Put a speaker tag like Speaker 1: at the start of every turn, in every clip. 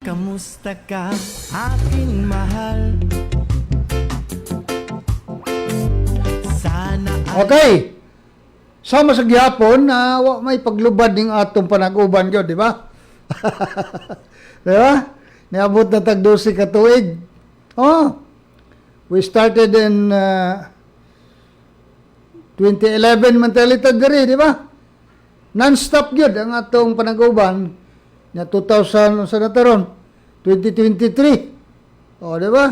Speaker 1: Kamusta ka, aking mahal? Sana ay
Speaker 2: Okay. Sama sa gihapon na wa may paglubad ning atong panag-uban gyud, di ba? Di ba? Niabot na tag 12 ka tuig. Oh. We started in 2011 man talita diri, di ba? Non-stop gyud ang atong panag-uban nya 2000 unsa na taron? 2023. Oh, di ba?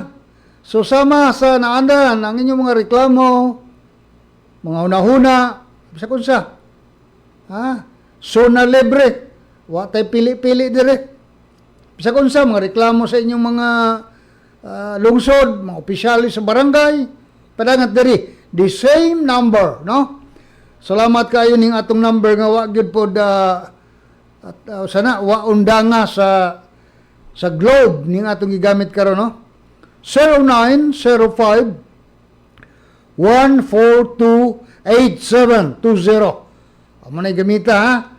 Speaker 2: So sama sa naandan ang inyong mga reklamo, mga hunahuna, bisag unsa. Ha? Zona libre. Wa tay pili-pili dire. Bisag unsa mga reklamo sa inyong mga lungsod, mga opisyales sa barangay, padangat diri. The same number, no? Salamat kayo ning atong number nga wa gyud pod at sana wa undanga sa Globe ning atong gigamit karon, no? 0905 1428720. Amo na gamita, ha.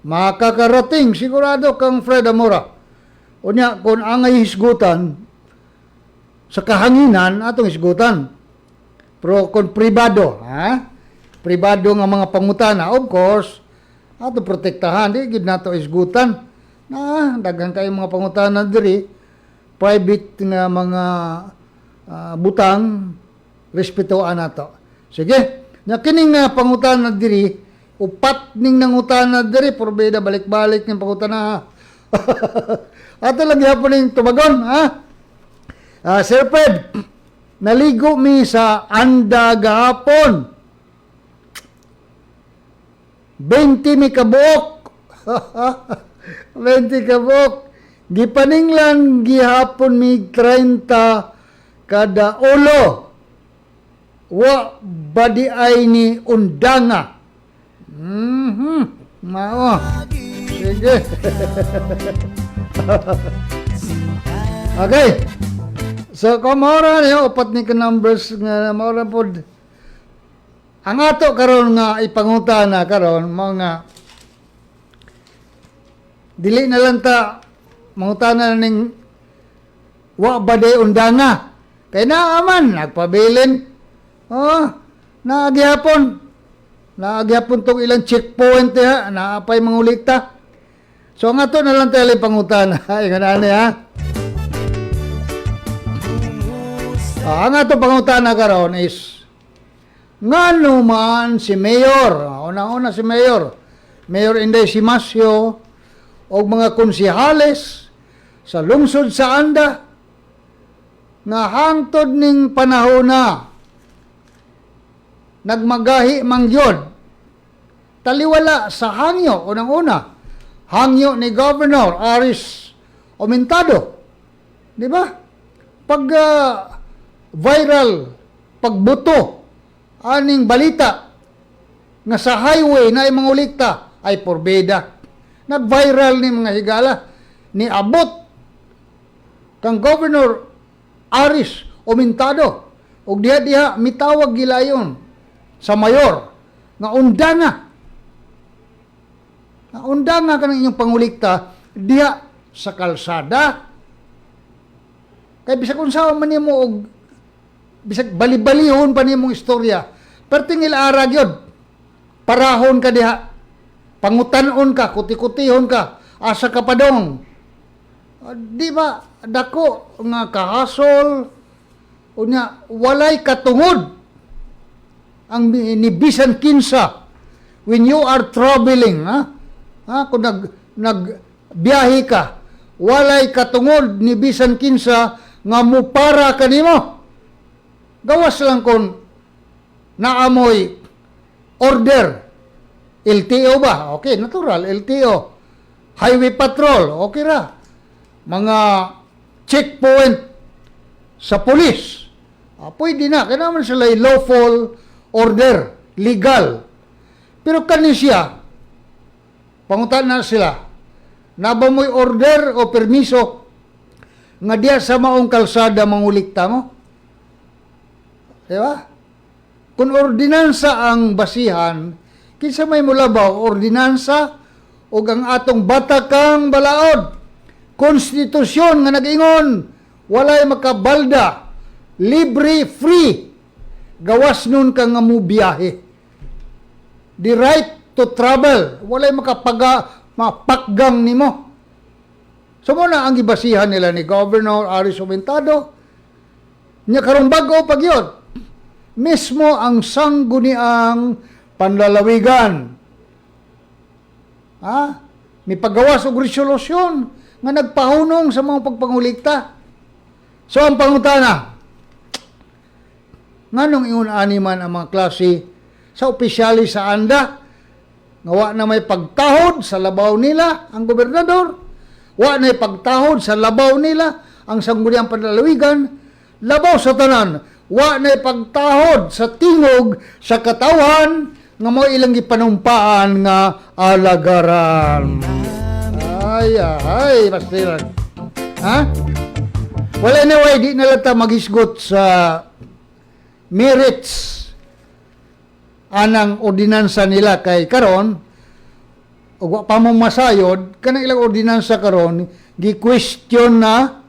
Speaker 2: Makakarating sigurado kang Fred Amora. Unya kung angay hisgutan sa kahanginan, atong hisgutan. Pero kung pribado, ha? Pribado nga mga pangutana, of course, ato protektahan, di gid nato hisgutan. Na daghan kayo mga pangutana diri, private nga mga butang, respetuan nato. Sige. Nya kining nga pangutana diri, upat ning nangutana diri, porbeda balik-balik ning pangutana, ha. Ato lang gyapon ning tubagon, ha. Sir Fred, naligo mi sa Anda gahapon. 20 mi kabuok. 20 kabuok. Gipaninglan gihapon mi 30 kada ulo. Wa badi ay ni undanga. Mao. Sige. Okay. So, kung maura niyo, upat ni ka numbers nga maura pod. Ang ato karon nga ipangutana karon mga dili na lang ta mangutana ning wa ba day undanga. Kay naaman nagpabilin. Oh, naagyapon. Naagyapon tong ilang checkpoint ha, naapay mangulikta. So ang ato na lang tayo pangutana. Ay ani ha. Ang ato pangutana karon is ngano man si Mayor, una-una si Mayor, Mayor Inday Simasio og mga konsihales sa lungsod sa Anda nga hangtod ning panahon na nagmagahi mangyod taliwala sa hangyo, unang-una hangyo ni Governor Aris Aumentado, di ba? Pag viral, pagbuto aning balita nga sa highway na mga ulikta ay porbeda, nag-viral ni mga higala, ni abot kang Governor Aris Aumentado ug diha diha mitawag gilayon sa mayor nga undanga nga undanga kanang inyong pangulikta diha sa kalsada, kay bisag unsa man nimo og bisag bali-balihon pa nimong istorya, perting ila gyud, parahon ka diha, pangutan-on ka, kuti-kutihon ka, asa ka padong. Di ba dako nga kahasol? Unya walay katungod ang ni bisan kinsa when you are traveling, ha, ha, kung nag biyahe ka, walay katungod ni bisan kinsa nga mupara kanimo, gawas lang kon naamoy order. LTO ba? Okay, natural, LTO, highway patrol, okay ra, mga checkpoint sa pulis, pwede na kaya naman sila lawful order, legal. Pero kani siya, pangutan na sila, naba mo'y order o permiso nga diya sa maong kalsada mangulikta mo? Di ba? Kung ordinansa ang basihan, kinsa may mulabaw, ordinansa o ang atong batakang balaod? Konstitusyon nga nag-ingon walay makabalda, libre, free, gawas nun ka nga mubiyahe, the right to travel, walay makapaga mapakgang nimo. So mo na ang gibasihan nila ni Governor Aris Aumentado nya. Karong bag-o pag yun mismo ang Sangguniang Panlalawigan, ha, may paggawas og resolusyon nga nagpahunong sa mga pagpangulikta. So ang pangutana, nganong ingon ani man ang mga klase sa opisyalis sa ANDA nga wa na may pagtahod sa labaw nila ang gobernador, wa na may pagtahod sa labaw nila ang Sangguniang Panlalawigan, labaw sa tanan, wa na may pagtahod sa tingog sa katawhan nga mao ilang gipanumpaan nga alagaran? Ay, ay, pastilan. Ha? Well, anyway, di na lang ta maghisgot sa merits anang ordinansa nila kay karon ug wa pa mo masayod kanang ilang ordinansa. Karon gi-question na,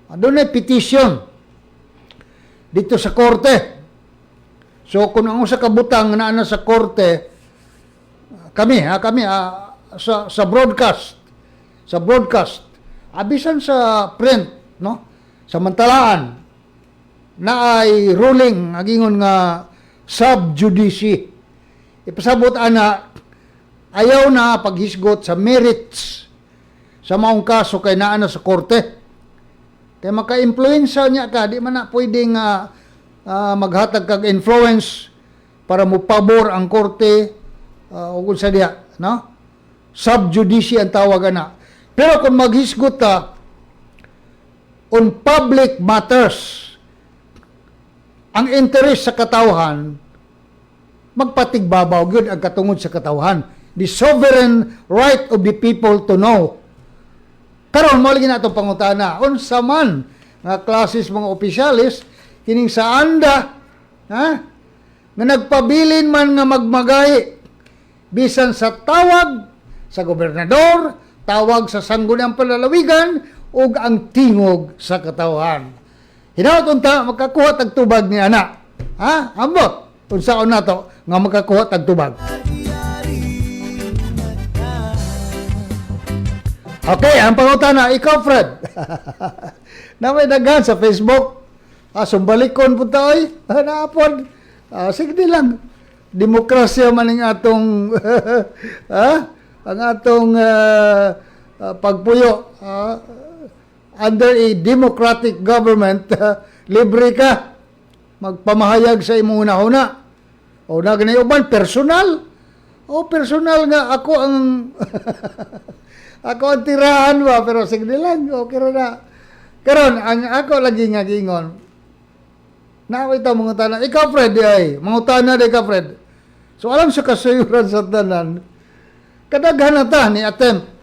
Speaker 2: adunay petition dito sa korte. So kung ang usa ka butang naa na sa korte, kami ha, kami sa broadcast abisan sa print, no, samantalaan na ay ruling agingon nga sub judice, ipasabot ana ayaw na paghisgot sa merits sa maong kaso kay naa na sa korte, kay maka-influensya niya ka. Di man na pwede nga maghatag kag influence para mo pabor ang korte ug unsa diha, no? Sub judice ang tawag ana. Pero kung maghisgot ta on public matters, ang interes sa katawhan, magpatigbabaw gyud ang katungod sa katawhan, the sovereign right of the people to know. Karon mo lagi na atong pangutana, unsa man nga klases mga opisyalis kining sa ANDA, ha, nga nagpabilin man nga magmagahi bisan sa tawag sa gobernador, tawag sa Sangguniang Panlalawigan ug ang tingog sa katawhan? Hinaot unta makakuha tag tubag ni ana. Ha? Ambot. Unsaon nato nga makakuha tag tubag?
Speaker 1: Yari na ka.
Speaker 2: Okay, ang pangutana, ikaw, Fred. Na may daghan sa Facebook. Ah, sumbalikon po ta oy. Ah, naapod. Ah, sige lang. Demokrasya man ang atong ang atong pagpuyo. Ah, under a democratic government, libre ka magpamahayag sa imong hunahuna. O na ganay uban personal. O personal nga ako ang tirahan ba, pero sige lang, okay ra na. Karon ang ako lagi nga giingon. Na ito mangutana. Ikaw, Fred, ay, mangutana di ka, Fred. So alam sa kasayuran sa tanan, kadaghan na ta ni attempt.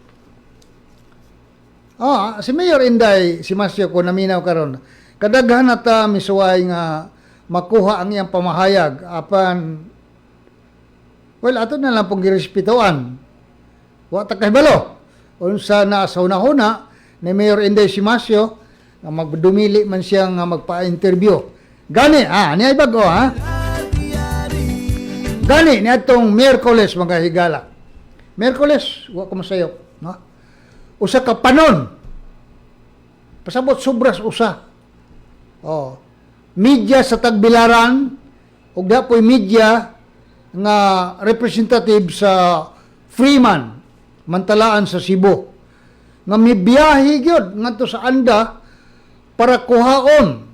Speaker 2: Oh, si Mayor Inday, si Masyo ko naminaw karon. Kadaghan na ta misuway nga makuha ang iyang pamahayag apan, well, ato na lang pong girespetoan. Wa ta kahibalo unsa na sa hunahuna ni Mayor Inday Simasio nga magdumili man siya nga magpa-interview. Gani, niya bago ha. Gani ni atong Miyerkules, mga higala. Miyerkules, wa ko masayop, no? Usa ka panon. Pasabot sobras usa. Oh. Media sa Tagbilaran ug dapoy media nga representative sa Freeman, Mantalaan sa Cebu, nga mibiyahe gyud ngadto sa ANDA para kuhaon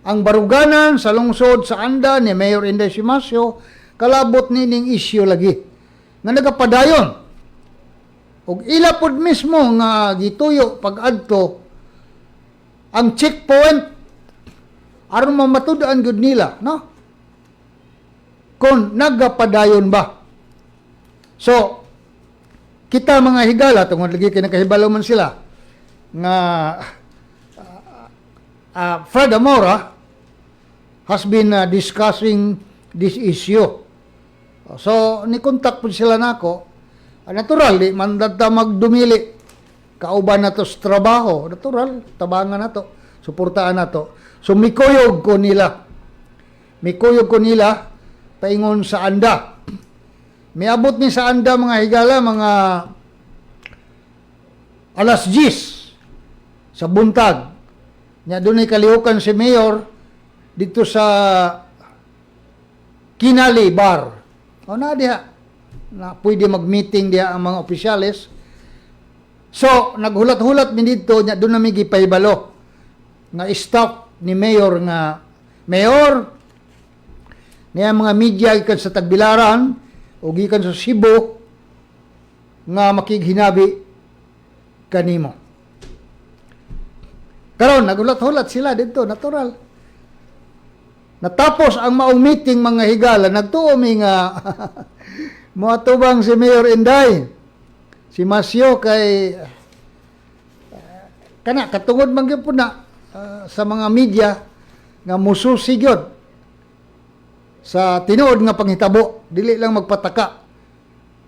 Speaker 2: ang baruganan sa lungsod sa ANDA ni Mayor Inday Simasio kalabot nining isyu lagi nga nagapadayon, ug ila pod mismo nga gituyo pag-adto ang checkpoint aron mamatud-an gyud nila, no, kung nagapadayon ba. So kita, mga higala, tungod lagi kay nakahibalo man sila nga Fred Amora has been discussing this issue. So, ni contact po sila nako. Natural, di man ta magdumili. Kauban nato sa trabaho, natural, tabangan nato, suportahan nato. So mikuyog ko nila. Mikuyog ko nila paingon sa Anda. Miabot ni sa Anda, mga higala, mga alas 10 sa buntag. Nya dunay kalihukan si Mayor dito sa Kinali Bar. O na diha na pwede mag-meeting diha ang mga opisyales. So, naghulat-hulat mi dito, nya doon nami gipahibalo nga staff ni Mayor nga, "Mayor, niya mga media gikan sa Tagbilaran o gikan sa Cebu nga makighinabi kanimo." Karon nagulat-hulat sila dito, natural. Natapos ang maong meeting, mga higala, nagtuo mi nga moatubang si Mayor Inday Simasio kay kana katungod man gyud po na sa mga media nga mususi gyud sa tinuod nga panghitabo, dili lang magpataka.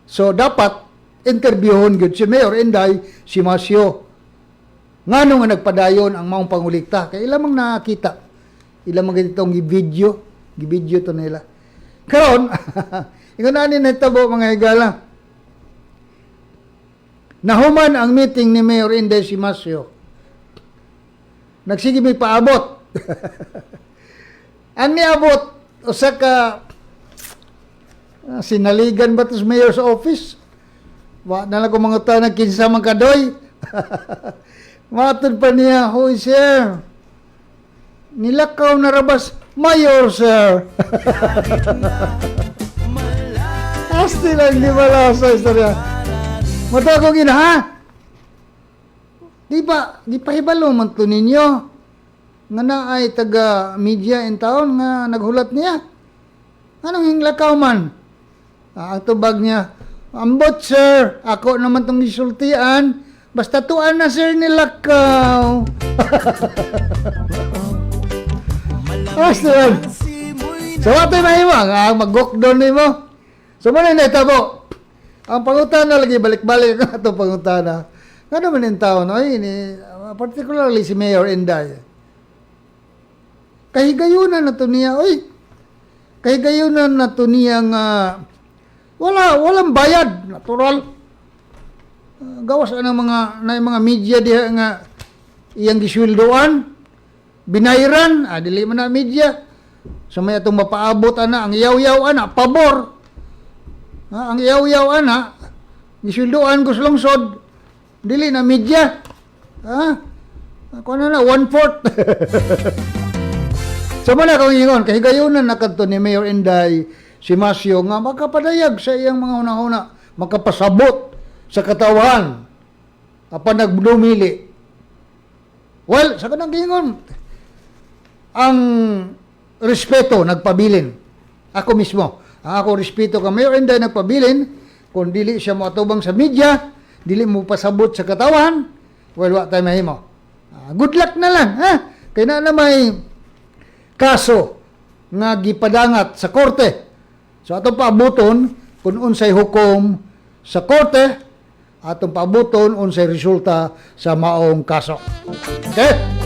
Speaker 2: So dapat interviewon gyud si Mayor Inday Simasio ngano nga nagpadayon ang maong pangulikta, kay ila mang nakita, ila mang itong gi-video, gi-video to nila. Karon ingon ani nahitabo, mga higala. Nahuman ang meeting ni Mayor Inday Simasio, nagsige may paabot. Ang niabot, usa ka sinaligan ba to sa mayor's office? Wa na lang ko mga tanag kinsa man kadoy. Matod pa niya, "Hoy sir, nilakaw na rabas mayor, sir." Asti lang di ba sa istorya. Mata ko gina, ha? Di ba, di pa hibalo man to ninyo nga naay taga media in town nga naghulat niya? Anong hinglakaw man? Ah, ang tubag niya, "Ambot sir, ako naman tong gisultian, basta tuan na sir nilakaw." Asti lang. So, ato'y mahimo, ang mag-gokdon nimo. So, muna na itabo. Ang pangutana lagi, balik-balik ang atong pangutana. Nga naman yung tao, no? Ay, ni, particularly si Mayor Inday. Kahigayunan na to niya, oy. Kahigayunan na to niya nga wala, walang bayad, natural. Gawas ang mga na mga media diha nga iyang gisweldoan, binayran, dili man na media. So may atong mapaabot ana ang yaw-yaw ana pabor. Ha, ang yaw-yaw ana gisweldoan ko sa lungsod, dili na media. Ha? Ako na na one fourth. So muna kong ingon, kahigayunan na kadto ni Mayor Inday Simasio nga makapadayag sa iyang mga hunahuna, makapasabot sa katawan apan nagdumili. Well, sa kanang gingon, ang respeto nagpabilin. Ako mismo, ang ako respeto ka Mayor Inday nagpabilin. Kung dili siya moatubang sa media, dili mo pasabot sa katawan, well, wa tayo mahimo. Good luck na lang, ha? Kaya na na may kaso nga gipadangat sa korte. So atong paabuton kung unsay hukom sa korte, atong paabuton unsay resulta sa maong kaso. Okay?